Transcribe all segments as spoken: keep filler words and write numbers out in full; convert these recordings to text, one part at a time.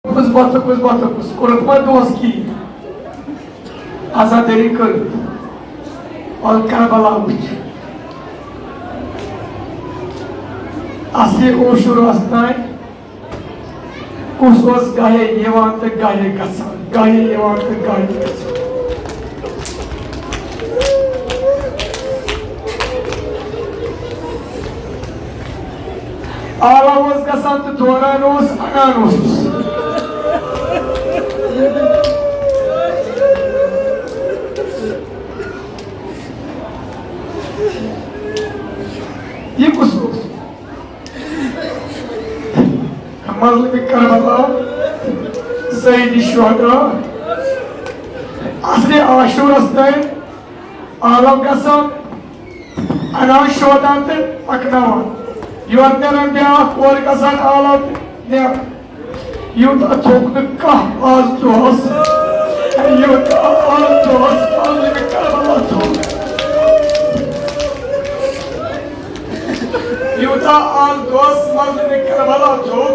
بۄتھُکُس، بۄتھُکُس، بۄتھُکُس، کوٚرُکھ ما دوس کی؟ عزادٲری کٔرٕکھ۔ اول کربلا وٕچھ۔ اصلی عاشورہ اوس تانۍ کُس اوس گاہے یِوان تہٕ گاہے گژھان، گاہے یِوان تہٕ گاہے گژھان؟ آلو اوس گژھان تہٕ دوران اوس، اَنان اوسُس۔ یہِ کُس اوس؟ مظلوم کربلا، سید شہدا، اصل عاشورس تام آلو گژھان، انان شہدا تہٕ پکناوان۔ یورٕ نیران بیاکھ، اورٕ گژھان آلو تہٕ نیران۔ یوٗتاہ تھوٚک نہٕ کانٛہہ آز دۄہس، یوٗتاہ آز دۄہس مظلوم کربلا تھوٚک۔ یوٗتاہ آز دۄہس مظلوم کربلا تھوٚک،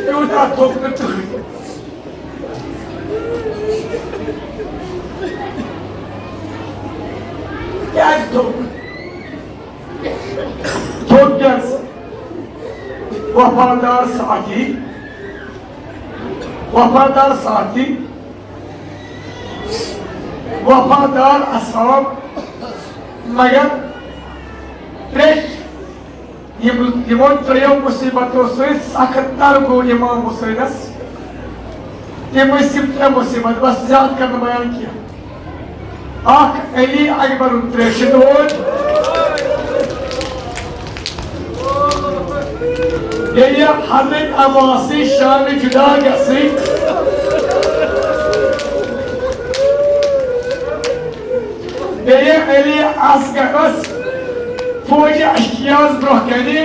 یوٗتاہ تھوٚک نہٕ کٕہٕنۍ۔ کیٛازِ تھوٚک؟ تھوٚک کیٛازِ؟ وفادار ساتھی، وفادار ساتھی، وفادار اصحاب، مگر ترٛیش یِم، یِمو ترٛیٚیو مُصیبتو سۭتۍ سخت تر گوٚو امام حسینس۔ تِم ٲسۍ یِم ترٛےٚ مُصیبت، بس زیادٕ کرٕ نہٕ بیان کینٛہہ۔ اکھ علی اکبرُن تریشہِ دود، بیٚیہِ حضرت عباسٕنۍ شانہٕ جدا گژھٕنۍ، بیٚیہِ علی اصغرس فوجہِ اشکیاہس برونٛہہ کنہِ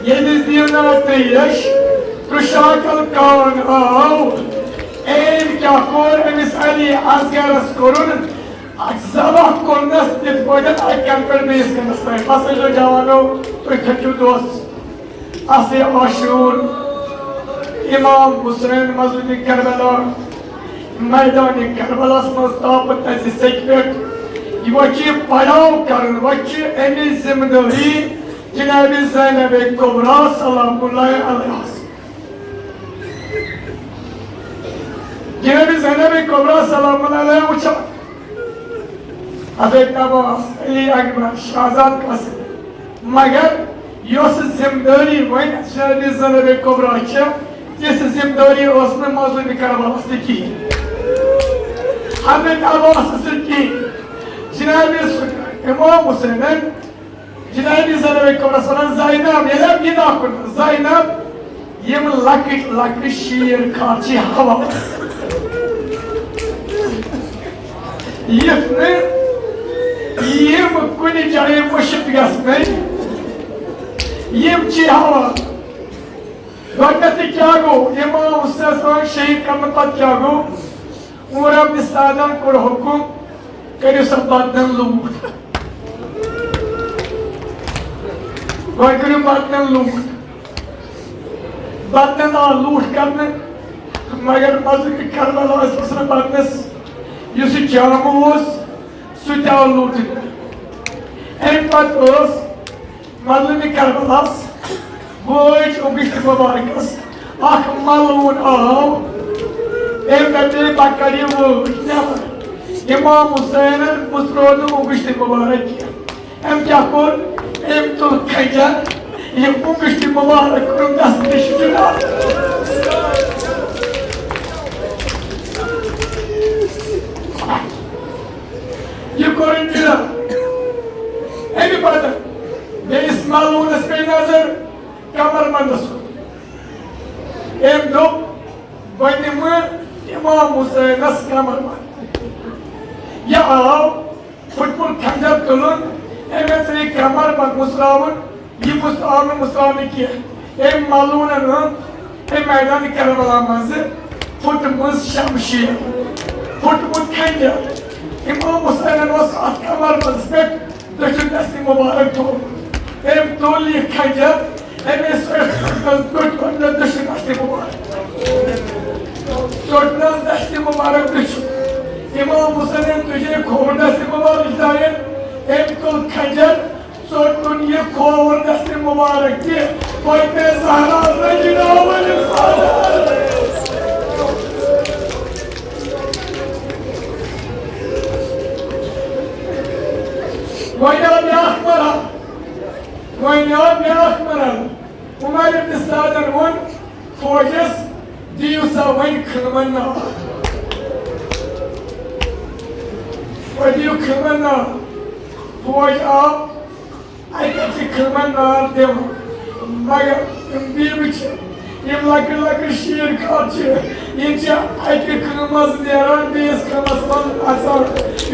ییٚلہِ زیٖنہٕ تریش تہٕ شاکل کان آو، أمۍ کیٛاہ کوٚر؟ أمِس علی اصغرس کوٚرُن اکھ ذبح، کوٚرنس تِتھ پٲٹھۍ اکہِ کنہٕ پٮ۪ٹھ بیٚیِس کنس تام۔ بس ٲسۍزیو جوانو، تُہۍ تھٔکِو دۄہس۔ اصل عاشور، امام حسین مظلوم کربلا، میدان کربلاہس منٛز تاپہٕ تژِ سیٚکہِ پٮ۪ٹھ۔ یہِ وۄنۍ چھِ یہِ پڑاو کرُن، وۄنۍ چھِ أمِس ذمہٕ دٲری جناب زینب کبریٰ سلام اللہ علیہا۔ جناب زینب کبریٰ سلام اللہ علیہا وٕچھان، حضرت عباس، علی اکبر، شہزاد قاسم، مگر یۄس ذمہٕ دٲری وۄنۍ جناب زینب کبریٰ چھِ، تِژھ ذمہٕ دٲری ٲس نہٕ مظلوم کربلاہس تہِ کِہیٖنۍ۔ حضرت عباسس تہِ کِہیٖنۍ۔ جناب امام حسینن، جناب زینب کبریٰ وَنان، زینب، ییٚلہِ اَتھ نِدا کوٚر، زینب، یِم لۄکٕٹۍ لۄکٕٹۍ شیٖر کھال چھِ ہوا۔ یُتھ نہٕ یِم کُنہِ جایہِ مٔشِتھ گژھنٕے، یِم چھِ ہوا۔ گۄڈٕنیتھٕے کیٛاہ گوٚو؟ امام حسین صٲب شہید کرنہٕ پتہٕ کیٛاہ گوٚو؟ عمر ابن سعدن کوٚر حکم، کٔرِو سا بدنن لوٗٹھ۔ وۄنۍ کٔرِو بدنن لوٗٹھ۔ بدنن آو لوٗٹھ کرنہٕ، مگر مظلوم کربلا ٲسۍ نہٕ بدنس یُس یہِ جامہٕ اوس، سُہ تہِ آو لوٗٹنہٕ۔ اَمہِ پتہٕ ٲس مظلوم کربلاہس وٲج اُگُشت مبارکس اکھ ملعون آو۔ أمۍ دپے، بہٕ کڑٕ یہِ وٲج نٮ۪بر۔ امام حسینن مُژروو نہٕ اُگُشت مبارک کینٛہہ۔ أمۍ کیٛاہ کوٚر؟ أمۍ تُل خنجر، یہِ اُگُشت مبارک کوٚرُن دستہِ نِش جُدا۔ یہِ کوٚرُن جُدا۔ اَمہِ پتہٕ بیٚیِس ملعونس پیٚیہِ نظر کمر بندس کُن۔ أمۍ دوٚپ، بہٕ نِمہٕ امام حسینس کمر بند۔ یہِ آو پھُٹمُت خنجر تُلُن، أمۍ ہسا یہِ کمر بند مُژراوُن۔ یہِ مُژ-، آو نہٕ مُژراونہٕ کینٛہہ۔ أمۍ ملعونن أنۍ أمۍ میدان کربلا منٛزٕ پھُٹمٕژ شمشیر، پھُٹمُت خنجر۔ امام حسینن اوس اتھ کمر بندس پٮ۪ٹھ دٔچھُن دستہِ مُبارک تھوٚومُت۔ أمۍ تُل یہِ خنجر، أمۍ ٲسۍ أتھۍ خنجرس پٮ۪ٹھ کوٚر مےٚ دٔچھُن دستہِ مُبارک۔ ژوٚٹنس دستہِ مبارک دٔچھُن۔ امام حسینن تُجے کھووُر دستہِ مبارک دایَن۔ أمۍ تُل خنجر، ژوٚٹُن یہِ کھووُر دستہِ مبارک تہِ۔ فاطمہ زہرا رضی اللہ عنہا۔ وۄنۍ آو بیٛاکھ مرحلہٕ۔ وۄنۍ آو بیٛاکھ مرحلہٕ۔ عمر ابن سعدن ووٚن فوجس، "دِیِو سا وۄنۍ خۭمن نار۔ وۄنۍ دِیِو خۭمن نار۔" فوج آو، اَتہِ چھِ خۭمن نار دِوان۔ مگر یِم بیبہِ چھِ، یِم لۄکٕٹۍ لۄکٕٹۍ شیٖر کھال چھِ، یِم چھِ اَکہِ خۭمہٕ منٛز نیران، بیٚیِس خۭمس منٛز اَژان۔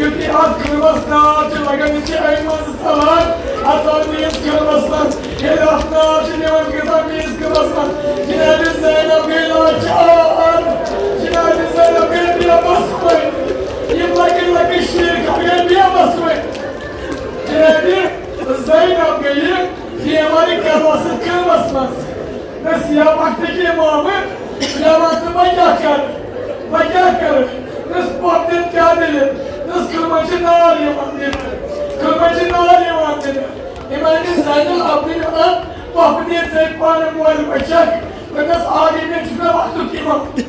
یُتھُے اَتھ خۭمس نار چھُ لگان، یِم چھِ اَمہِ منٛز ژلان، اَژان بیٚیِس خۭمس منٛز۔ ییٚلہِ اَتھ نار چھِ دِوان، گژھان بیٚیِس خۭمس منٛز۔ جناب زینب گٔے لاچار، جناب زینب گٔے بے بس وۄنۍ۔ یِم لۄکٕٹۍ لۄکٕٹۍ شیٖر کھال گٔے بے بس وۄنۍ۔ جناب زینب گٔیہِ بیمارِ کربلا سۭتۍ خۭمس منٛز۔ دوٚپُس، "یا وقتٕکۍ امامہٕ، مےٚ وَن تہٕ بہٕ کیٛاہ کرٕ؟ بہٕ کیٛاہ کرٕ؟" دوٚپُس، "پۄپھ دِنۍ کیٛاہ دٔلیٖل؟" دوٚپُس، "خۭمن چھِ نار یِوان دِنہٕ۔ خۭمن چھِ نار یِوان دِنہٕ۔" امام زین العابدین وَنان، "پۄپھ دِ ژے پانہٕ مولۍ بچکھ۔" دوٚپنَس، "آ، ییٚتٮ۪ن چھُ مےٚ وقتُک امام۔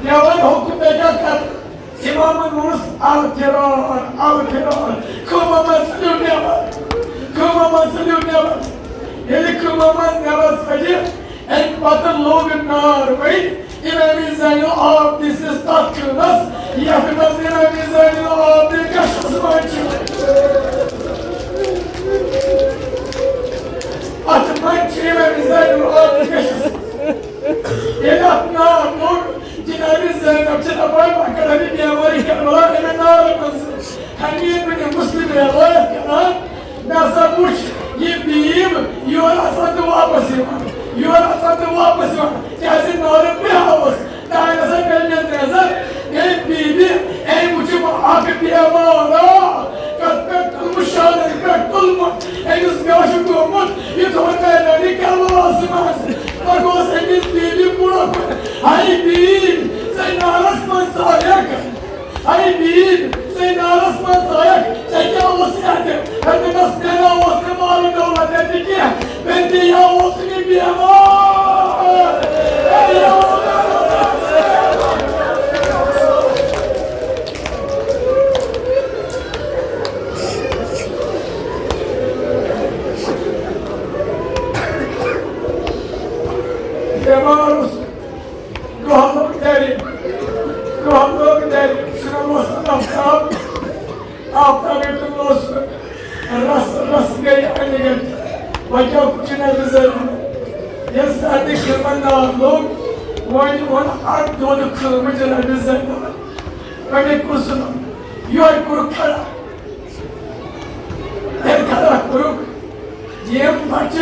مےٚ وَن حُکُم، مےٚ کیٛاہ کرٕ؟" امامن ووٚنُس، "الفرار، الفرار، خۭمو منٛز ژٔلِو نٮ۪بر، خۭمو منٛز ژٔلِو نٮ۪بر۔" ییٚلہِ خۭمو منٛز نٮ۪بر ژٔلۍ، امہِ پتہٕ لوٚگ نار وۄنۍ امام زین العابدین سٕنٛدِس تتھ خۭمس، یتھ منٛز امام زین العابدین کشس منٛز چھُ۔ اتھ منٛز چھُ امام زین العابدین کشس۔ ییٚلہِ اتھ نار لوٚگ، جناب زینب چھِ دپان، مگر ابھی بیمارِ کربلا امہِ نارٕ منٛز۔ حمیٖد بن مسلم روایت کران، مےٚ ہسا وُچھ یہِ بیٖب یورٕ اژان تہٕ واپس یِوان، یورٕ اژان تہٕ واپس یِوان، کیازِ نارٕ برٛونٛہہ اوس۔ تانۍ ہسا پیٚیہِ مےٚ نظر، اے بیٖبی، اے وُچھِ بہٕ اکھ بیمارا، کتھ پٮ۪ٹھ تُلمُت، شانن پٮ۪ٹھ تُلمُت، أمِس کیٛاہ چھُ گوٚمُت، یہِ تھوٚو میدانِ کربلاہس منٛز۔ پتہٕ اوس أمِس بیٖبی برونٛہہ کُن، ہاے بیٖبی، ژے نارس منٛز ژایکھ۔ ہاے بیٖبی، ژے نارس منٛز ژایکھ، ژےٚ کیٛاہ اوس یتہِ؟ ہے، دوٚپمس، مےٚ نا اوس نہٕ مال و دولت یتہِ کینٛہہ، مےٚ تہِ یا اوس نہٕ بیمار۔ ہے، یا اوس نہٕ بیمار اوس۔ دۄہ لوٚگ گرِ، دۄہ لوٚگ گرِ، شُرٮ۪ن اوس آفتاب، آفتاب ییٚلہِ اوس رس، رس گٔے اَنہِ گرِ۔ وۄنۍ کیٛاہ چھُ نبی زینب؟ ییٚلہِ سارنٕے خۭمن نار لوٚگ، وۄنۍ اوٚن اکھ دۄد خۭمہٕ جناب زینب۔ وۄنۍ کوٚر سُہ یِہوٚے کوٚرُکھ کھڑا۔ تٔمۍ کھڑا کوٚرُکھ، یِم بچہِ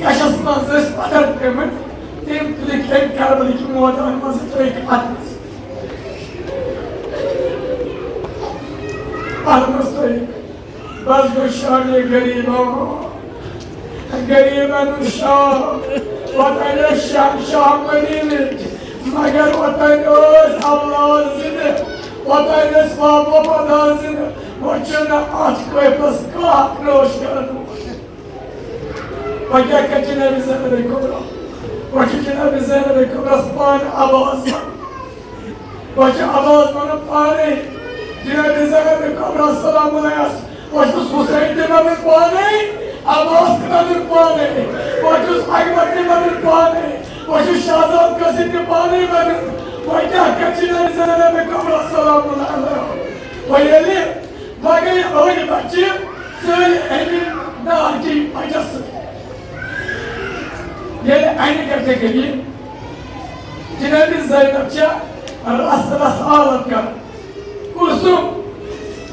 کشس منٛز ٲسۍ پتھر پیٚمٕتۍ، تِم تُلِکھ أمۍ کربلٕکۍ مٲدان منٛز ترٛٲوِکھ اتھ منٛز۔ اتھ منٛز ترٛٲوِکھ۔ بس گوٚو شانِ غریبو، غریبن ہُنٛد شاہ، پتہٕ ٲسۍ شاہ، شاہ مدیٖنٕکۍ۔ مگر اوتانۍ ٲسۍ اولاد زندٕ، اوتانۍ ٲسۍ ماں وفادار زندٕ، وۄنۍ چھُنہٕ اتھ قٲفلس کانٛہہ نوش کرن وول۔ وۄنۍ کیٛاہ کرِ جناب زینب کبریٰ؟ وۄنۍ چھُ جناب زینب کبریٰ ہس پانہٕ عباس ونان۔ وۄنۍ چھُ عباس ونان پانے، جناب زینب کبریٰ سلام علیہس۔ بہٕ چھُس حسین تہِ وَنان پانے، عباس تہِ وَنان پانے، بہٕ چھُس اکبر تہِ وَنان پانے، بہٕ چھُس شہزاد قاسم تہِ پانے وَنان۔ وۄنۍ کیٛاہ کَرِ جناب زینب کبریٰ سلام اللہ علیہا؟ وۄنۍ ییٚلہِ وۄنۍ گٔے أڑۍ بَچہِ ژٔلۍ اَمہِ نارٕکہِ وجہ سۭتۍ۔ ییٚلہِ اَنہِ گَرِ گٔیہِ، جناب زینب چھےٚ رَس رَس عالم کران۔ کُلثوم،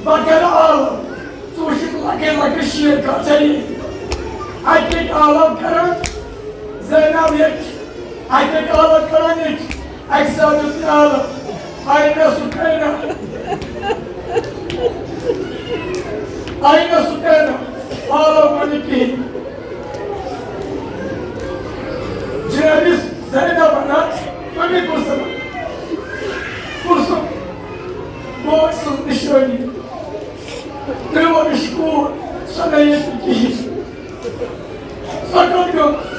بہٕ کرٕ عالم۔ ژٕ وٕچھِتھ لۄکٕٹۍ لۄکٕٹۍ شیٖر کَتھ چھےٚ یہِ۔ اَکہِ اَکہِ عالم کران زینب ییٚتہِ۔ اَکہِ اَکہِ عالم کران ییٚتہِ۔ اَکہِ ساتہٕ دیُت مےٚ عالم۔ آیہِ مےٚ سُہ کَرنہٕ۔ آیہِ مےٚ سُہ کَرنہٕ۔ عالم وَنہِ کِہیٖنۍ۔ جنابِ زینب وَنان، تُہۍ کُس؟ نِشٲنی۔ ترٛےٚ ؤرِش کوٗر، سۄ گٔیے نہٕ کِہیٖنۍ۔ سۄ کَتھ گٔمٕژ؟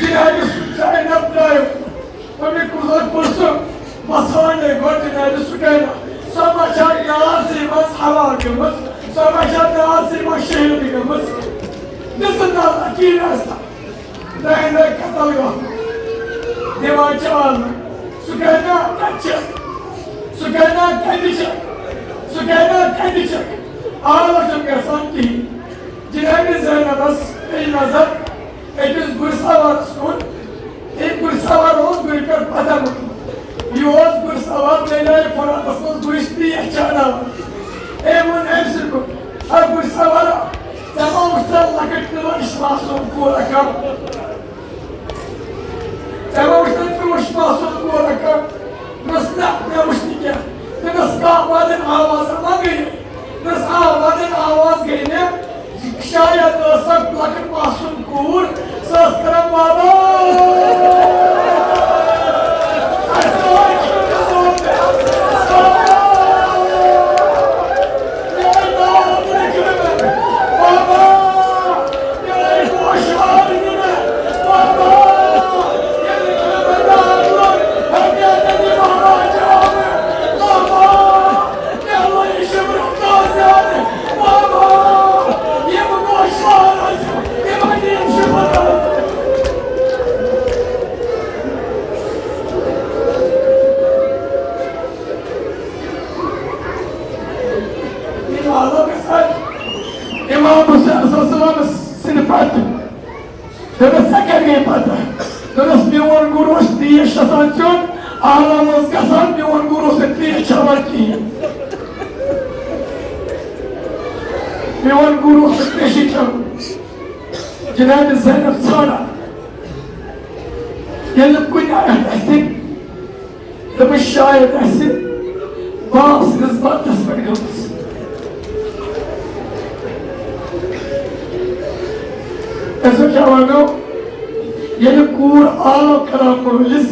جنابِ زینب درٛایو۔ تٔمۍ کوٚر سۄ پرٛژھ، وَسان ہے گۄڈٕ جنابِ سُکینہ۔ سۄ ما چھا نارسٕے منٛز ہلاک گٔمٕژ؟ سۄ ما چھا نارسٕے منٛز شہیٖد گٔمٕژ؟ دِژٕن نظر کِہیٖنۍ آسہِ نہٕ۔ دَہہِ دۄہہِ قتل گوٚو۔ دِوان چھِ آلہٕ۔ سُکینہ کَتہِ چھِ؟ سُکینہ کَتہِ چھِ؟ سُکینہ کَتہِ چھِ؟ آلہٕ چھُنہٕ گژھان کِہیٖنۍ۔ جنابِ زینبس پیٚیہِ نظر أکِس گُرۍ سوارس کُن۔ أمۍ گُرۍ سوار اوس گُرۍ پٮ۪ٹھ پتھر ووٚتھمُت۔ یہِ اوس گُرۍ سوار دٔریاے فراتس منٛز گُرِس پیٚٹھ چاناوان۔ أمۍ ووٚن أمۍ سٕنٛدِ پٲٹھۍ، "ہے گُرۍ سوارا، ژےٚ ما وُچھتھ لۄکٕٹ تِمن نِش معصوم کوٗر اکھ؟ ژےٚ ما وُچھتھ تِمن نِش معصوم کوٗر اکھ؟" دوٚپنس، "نہ، مےٚ وُچھ نہٕ کینٛہہ۔" دوٚپنس، "کانٛہہ وادن آواز ما گٔیے؟" دوٚپنس، "آ، وادن آواز گٔے مےٚ۔" شاید ٲس سۄ لۄکٕٹ معصوم کوٗر، سۄ ٲس کران، "بابا، اَسہِ آے کھیوٚن تہٕ زوٚن تہِ۔ بابا، میٛٲنۍ ناو تہِ لیکھِو مےٚ۔ بابا، میٛٲنۍ پوشہٕ وار دِ مےٚ۔ بابا، ییٚلہِ مےٚ ناو لوٚگ، ہیٚکیٛاہ تیٚلہِ مہراج آوٕ؟ بابا۔" امام حسین صلی اللہ علیہ وسلم سٕنٛدِ پتہٕ دوٚپُس، "ژےٚ کَتہِ گٔے پَتہ؟" دوٚپُس، "میون گُرو اوس پیش آسان ژیوٚن، عالم اوس گژھان، میون گُرو اوس نہٕ پیش چٮ۪وان کِہیٖنۍ۔ میون گُرو اوس نہٕ پیشی چٮ۪وان۔" جناب زینب ژھانڈان، ییٚلہِ کُنہِ آیہِ آسہِ، دوٚپُن، "شاید آسہِ باپ سٕنٛدِس بدلس پٮ۪ٹھ گٔمٕژ۔" أسۍ وٕچھو وۄنۍ گوٚو، ییٚلہِ کوٗر آو کران مٲلِس،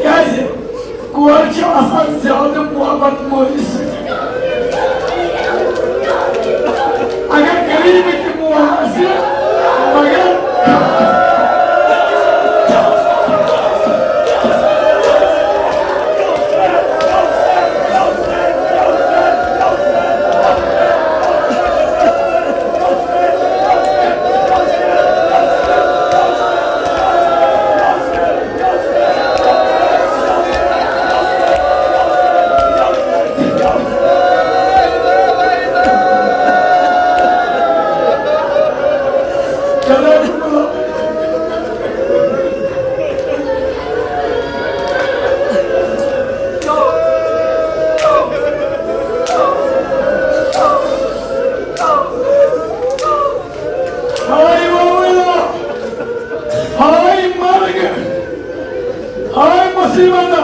کیٛازِ؟ کورِ چھِ آسان زیادٕ محبت مٲلِس سۭتۍ۔ اگر غریٖبٕے تہِ مول آسہِ، مگر ہاے وولا، ہاے مرگ، ہاے مصیبت۔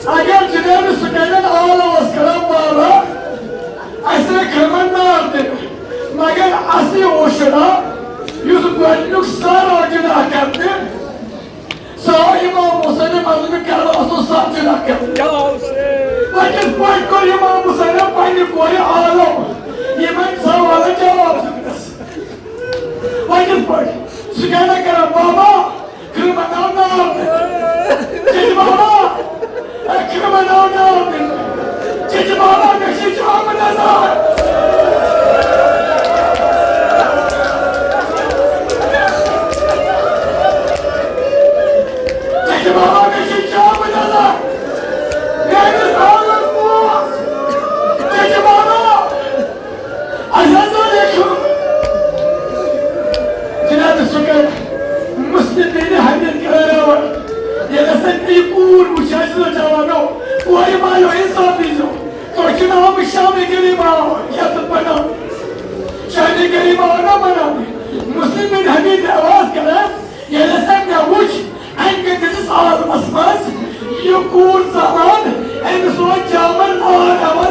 اگر جناب سکینن آل اوس کران، بابا، اَسہِ لٔگۍ خرمن نار دِنہٕ، مگر اَسہِ اوس شُرا، یُس گۄڈٕنیُک سر اوس جناب کرنہِ، سُہ آو امام حسین مدنی کرنہٕ، اوس سُہ سر جناب کرنہٕ۔ کیٛاہ اوس؟ وۄنۍ کِتھ پٲٹھۍ کوٚر امام حسینن پننہِ کورِ عالم یِمن سوالن جواب دیُتنس؟ وۄنۍ کِتھ پٲٹھۍ؟ سُہ کیٛاہ نہ کران؟ بابا، خرمن آو نار دِنہٕ۔ چچہِ بابا، خرمن آو نار دِنہٕ۔ چچہِ بابا، مےٚ چھِ جام نظر۔ چچہِ بابا، مےٚ چھِ جام نظر۔ میٲنِس حالس منٛز۔ چچہِ بابا۔ السلام علیکم۔ جناب سکر، مسلم بن حبیب کرارا، ییٚلہِ ہسا مےٚ یہِ کوٗر وٕچھ، اَسہِ زٕ جوانو، کورِ مالیو انصاف دیٖزیو۔ تۄہہِ چھُ ناو شامِ غریٖب آو، یَتھ بناو۔ شامِ غریٖب آو نہ بناونہٕ۔ مسلم بن حبیب آواز کران، ییٚلہِ ہسا مےٚ وُچھ، اَمہِ کَتہِ دِژٕس عالمَس منٛز یہِ کوٗر ژَلان، أمِس اوس جامَن نار یِوان۔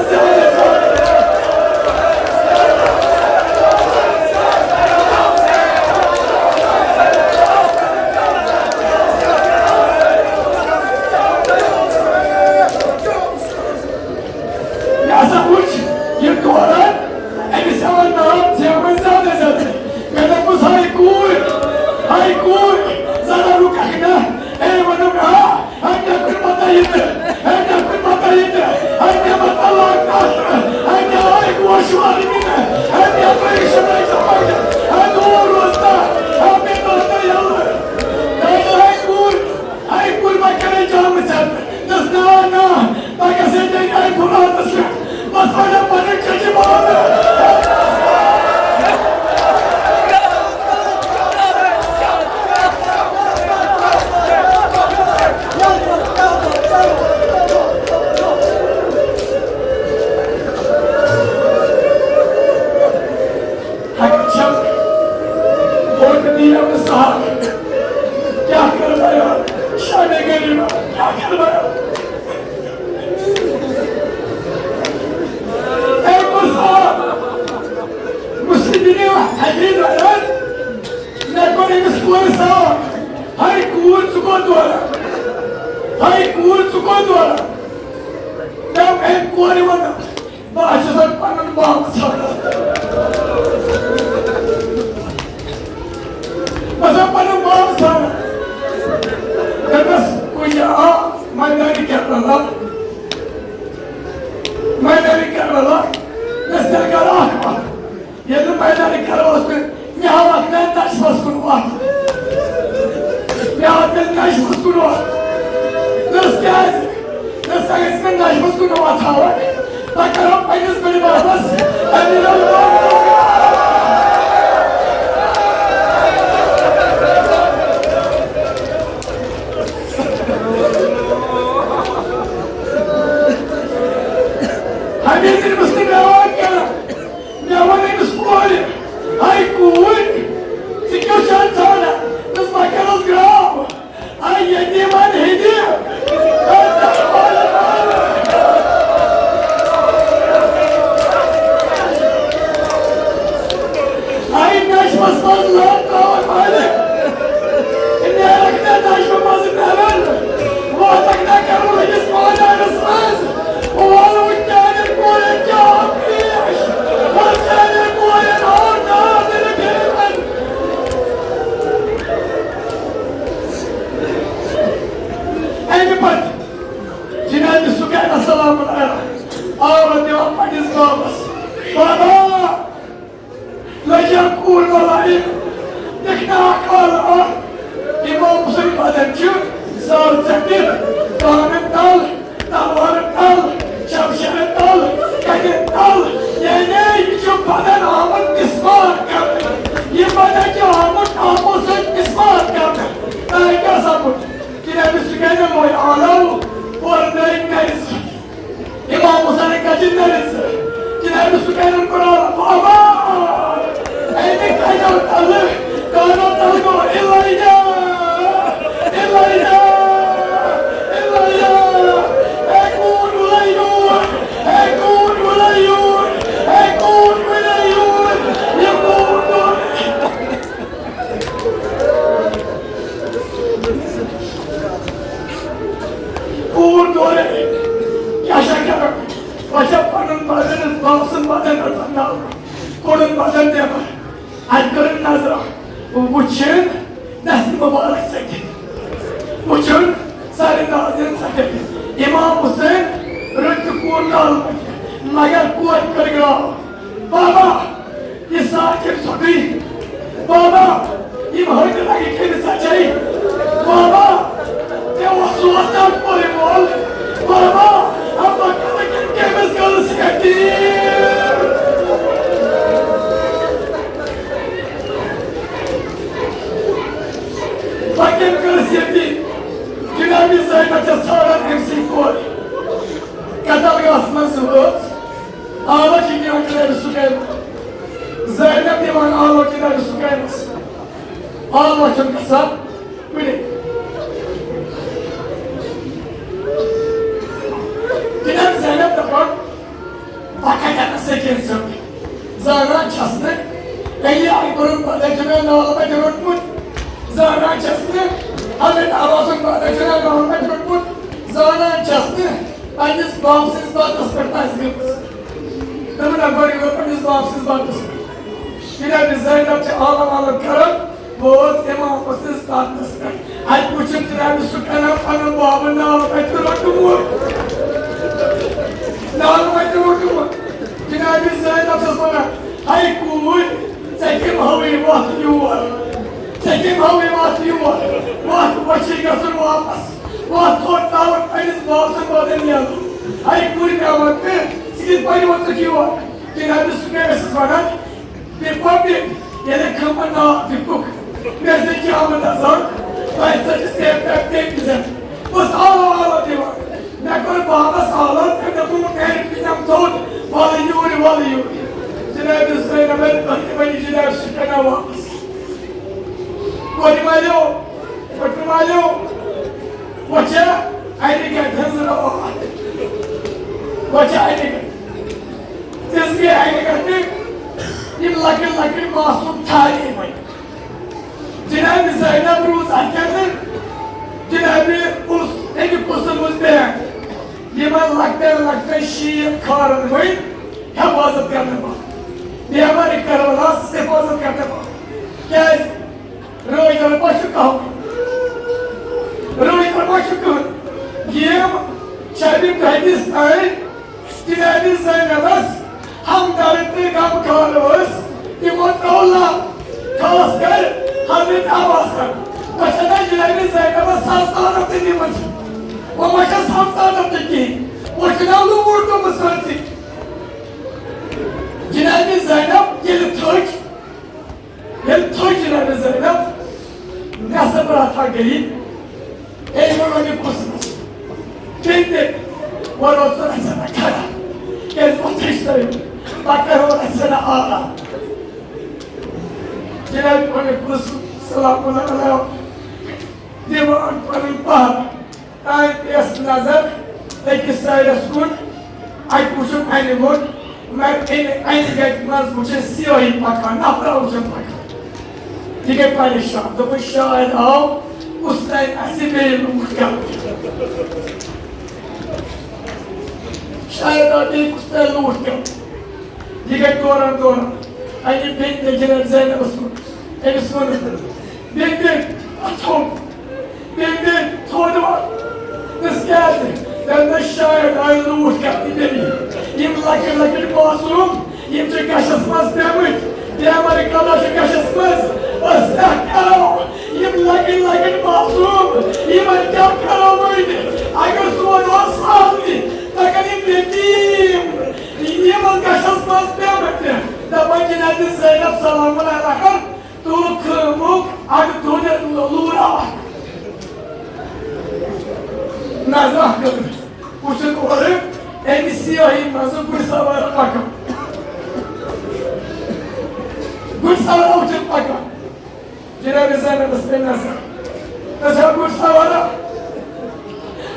دوران۔ مےٚ ووٚن أمۍ کورِ ووٚن، بہٕ ہا چھُس وۄنۍ پنُن باب ژھانڈان۔ بہٕ چھُس پنُن باب ژھانڈان۔ دوٚپمَس، کُنہِ آ، میدانِ کربلا، میدانِ کربلا، مےٚ ٲس تیٚلہِ گرٕ اکھ وَتھ۔ ییٚلہِ نہٕ میدانِ کربلا اوس، مےٚ ہاو اکھ نَیہِ نَشہِ منٛز کُن وَتھ۔ مےٚ ہاو تیٚلہِ نَشہِ منٛز کُن وَتھ۔ دوٚپُس، کیٛازِ؟ دوٚپُس، ژٕ گژھِ مےٚ نَشہِ منٛز کُن وَتھ ہاوَکھ۔ بہٕ کَرو پنٛنِس بٔڈِ بَبَس اَمہِ دۄہ۔ ہمیشہِ أمِس نہٕ مےٚ وَنان کینٛہہ۔ مےٚ ووٚن أمِس کورِ، "ہے کوٗر، ژٕ کیٛاہ چھَکھ ژھانڈان؟" دوٚپُس، "بہٕ کَرَس گرٛام۔ ہے یتیٖمَن ہٕنٛدِ۔" ہے نشمس منٛز لَت ترٛاوَن وٲلِس۔ نیرَکھ نہ نشمہٕ منٛزٕ نٮ۪بر۔ واتَکھ نہ کَرُن أکِس مٲدانَس منٛز۔ وَلہٕ وۄنۍ چانٮ۪ن کورٮ۪ن کیٛاہ آو پیش؟ وَلہٕ چانٮ۪ن کورٮ۪ن آو نادرِ پھِرِتھ۔ اَمہِ پتہٕ جناب سفیان السلام علیہ آو دِوان پننِس بابس، "بابا، لٔجِم کوٗر بَلایہِ، دِکھ نا اکھ حال اکھ۔" امام حسین بدن چھُ سر ژٔٹِتھ، بانن تل، تلوارن تل، شمشیرن تل، کَنٮ۪ن تل، یعنی یہِ چھُ بدن آمُت مسمار کرنہٕ۔ یہِ بدن چھُ آمُت آمُت سۭتۍ مسمار کرنہٕ۔ تۄہہِ کیٛاہ سپُد؟ جناب سفیان موے آلو، اورٕ نٔے نٔے۔ امام حسین کجن نرس، جناب سفیان قرآن، بابا، اے نکاح تل، کانو تل کو، الیہ، الیہ، الیہ، اے کون الیہ، اے کون الیہ، اے کون الیہ، یہ کون؟ کوٗر دورے، کیٛاہ چھا کران؟ بہٕ چھَس پنُن بدن، بہٕ اوسُس بدن رٹان ناو، کوٚڑُن بدن نٮ۪بر۔ اَتہِ کٔرٕن نظرا، وٕچھِن دستہِ مُبارک ژٔٹِتھ، وٕچھُن سارے ناظرین ژٔٹِتھ۔ امام حسین رٔٹ تہٕ کوٗر نالہٕ پٮ۪ٹھ، مگر کورِ کٔر گرٛاو۔ بابا، یہِ ساکِب ژھۄٹٕے۔ بابا، یِم ہٕنٛدۍ لگہِ کٔمِس ژَچے؟ بابا، ژےٚ اوس سوز تام پورِ وول۔ بابا، اَمہِ پتہٕ کٔمِس کٔرٕس یتیٖم؟ پتہٕ کٔمۍ کٔرٕس یتیٖم؟ جنابی زینب چھےٚ ژھانڈان أمۍ سٕنٛدۍ کورِ۔ قتل گاہس منٛز وٲژ۔ آلو چھِ دِوان جناب سُکینَس۔ زینب دِوان آلو جناب سُکینَس۔ آلو چھُنہٕ گژھان کُنے۔ جناب زینب دَپان، بہٕ کَتہِ اَنہٕ سکیٖن ژھیوٚٹ؟ زانان چھَس نہٕ، علی اکبرُن بدل چھُ مےٚ نالہٕ پٮ۪ٹھ روٚٹمُت۔ زانان چھَس نہٕ، حضرت عباسُن بدل چھُ مےٚ نالہٕ پٮ۪ٹھ روٚٹمُت۔ زانان چھَس نہٕ، پننِس باب سٕنٛدِس بدلس پٮ۪ٹھ آسہِ گٔمٕژ۔ دوٚپُن، اکبر یور پننِس باب سٕنٛدِس بدلس پٮ۪ٹھ۔ جناب زینب چھِ عالم عالم کران، ووت امام حسنس قدمس پٮ۪ٹھ۔ اتہِ وُچھُن جناب سُکینہ پنُن بابُن نالہٕ پٮ۪ٹھ روٚٹمُت۔ نالہٕ پٮ۪ٹھ روٚٹمُت۔ جناب زینب چھَس ونان، ہے کوٗر، ژےٚ کٔمۍ ہٲوٕے وَتھ یور؟ ژےٚ کٔمۍ ہٲوٕے وَتھ یور؟ وَتھ وۄچھِتھ گژھُن واپس۔ وَتھ تھوٚد ترٛاوُن پننِس باب سٕنٛدِ بدن نیرُن۔ ہے کوٗرِ مےٚ وَن تہٕ، ژٕ کِتھ پٲٹھۍ ووتُکھ یور؟ جناب سُکینہ چھَس ونان، بے پبلک، ییٚلہِ کھمبن ناو دِتُکھ، مےٚ ٲسۍ نہٕ قیامت آسان، تۄہہِ ژٔجِس تیٚلہِ پٮ۪ٹھ تٔمۍ زَن۔ بہٕ ٲسٕس آلو آلو دِوان۔ مےٚ کوٚر بابَس آلو، تٔمۍ دوٚپ، "بہٕ کَرٕ پِنَم تھوٚد، وَلہٕ یوٗرۍ، وَلہٕ یوٗرۍ۔" جناب زینبَن، تۄہہِ تہِ وَنہِ جناب سُہ کَرناو واپَس۔ کورِ مالیو، کورِ مالیو، وۄنۍ چھےٚ اَنہِ گَٹہِ ہٕنٛز رٲتھ۔ وۄنۍ چھےٚ اَنہِ گَٹہِ۔ تِژھ گٔے اَکہِ لَٹہِ یِم لۄکٕٹۍ لۄکٕٹۍ معصوٗم تھارے وۄنۍ۔ جناب زینب روٗز اَتہِ کیٛاہ تہٕ جناب اوس أکہِ قٕسٕم اوس بیگ۔ یِمن لۄکٹٮ۪ن لۄکٹٮ۪ن شیٖن کھارن وۄنۍ حفاظت کرنہٕ باپتھ، بیمارِ کربلاہس حفاظت کرنہٕ باپتھ۔ کیازِ؟ رٲچھ کرن ما چھُ کانٛہہ؟ رٲچھ کرن ما چھُ کانٛہہ؟ یِم شبِ قدس تام جناب زینبس ہمدرد تہٕ غمخوار ٲس، تِمو ترٛوو لب، خاص کر حضرت عباسن۔ وۄنۍ چھَنہ جناب زینبس سلطنت تہِ نِمٕژ، وۄنۍ ما چھَس سلطنت تہِ کِہیٖنۍ، وۄنۍ چھُنہ لوٗر گوٚمُت سٲرسٕے۔ جناب زینب ییٚلہِ تھٔج، ییٚلہِ تھٔج جناب زینب، نٮ۪صٕف راتھا گٔیہِ، أمۍ ووٚن أمۍ قُسمَس، تٔمۍ تہِ ووٚن، "ژٕ روز ژٕ کھڑا، کیٛازِ وۄتھٕے چھِ تۄہہِ، پَتہٕ کَرو أسۍ ژےٚ آرام۔" جناب أمۍ قُسم سلام اللہ علیہ دِوان پَنٕنۍ پَہر۔ تام پیٚیَس نظر أکِس سایڈَس کُن، اَتہِ وُچھُن اَنہِ گوٚٹ، مگر اَمہِ اَنہِ گَٹہِ منٛز وُچھُن سیٲہی پَکان، نفرا وُچھُن پَکان۔ یہِ گٔے پریشان، دوٚپُن، "شاید آو کُس تام اَسہِ بیٚیہِ لوٗٹھ کَرُن۔ شاید آو بیٚیہِ کُس تام لوٗٹھ کَرُن۔" یہِ گٔے دوران دوران، اَنہِ بیٚنہِ تہِ جناب زینبَس کُن۔ أمِس ووٚن، "بیٚنہِ، بیٚنہِ، اَتھو۔" بیٚیہِ بیٚیہِ تھوٚد وَن۔ دوٚپُس، "کیٛازِ؟" تٔمۍ دوٚپ، "شاید آیہِ لوٗٹھ کَرنہِ بیٚیہِ۔ یِم لۄکٕٹۍ لۄکٕٹۍ معصوٗم، یِم چھِ گَشَس منٛز پیٚمٕتۍ۔ بیمارِ قبلا چھِ گَشَس منٛز۔ أسۍ کیٛاہ کَرو؟ یِم لۄکٕٹۍ لۄکٕٹۍ معصوٗم، یِمَن کیٛاہ کَرو وۄنۍ؟ اگر سون اوس سہل تہِ، اگر یِم یتیٖم، یِمَن گَشَس منٛز پیٚمٕتۍ تہِ۔" دَپان جناب زینب سلام علیہا، تُل کھٲمُک اَکھ دوٚن لوٗر اَکھ۔ نظر اَکھ کٔر۔ وٕچھِتھ اورٕ اَمہِ سیاہی منٛزٕ گُرۍ سوار پَکان۔ گُرۍ سوار وٕچھِتھ پَکان۔ جناب زینبَس پے نظر۔ دَپان، "گُرۍ سوارا،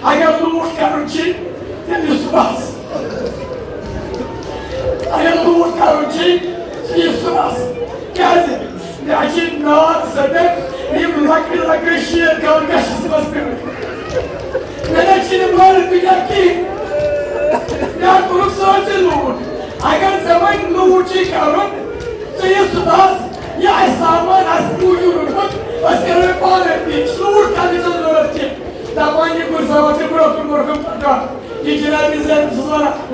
اگر لوٗٹھ کَرُن چھُے، تیٚلہِ یہِ صُبحَس۔ اگر لوٗٹھ کَرُن چھُے، ژٕ یہِ صُبحَس۔ کیٛازِ؟ مےٚ چھِ نار سۭتۍ یِم لۄکٕٹۍ لۄکٕٹۍ شیٖر گاوٕ گَشَس منٛز پیٚمٕتۍ۔ مےٚ نہ چھِنہٕ مَرٕ دُنیا کِہیٖنۍ۔ مےٚ کوٚرُکھ سٲرسٕے لوٗٹھ۔ اگر ژےٚ وۄنۍ لوٗٹھ چھُے کَرُن، ژٕ یہِ صُبحَس، یہِ اَسہِ سامان آسہِ موٗجوٗد روٚٹمُت، أسۍ کَرو یہِ پانَے پیش۔ لوٗٹھ کَرنٕچ چھَنہٕ ضروٗرت کینٛہہ۔" دَپان یہِ گُرۍ سوار چھِ برٛونٛہہ کُن برٛونٛہہ کُن پَکان۔ یہِ جناب زینب چھُس وَنان،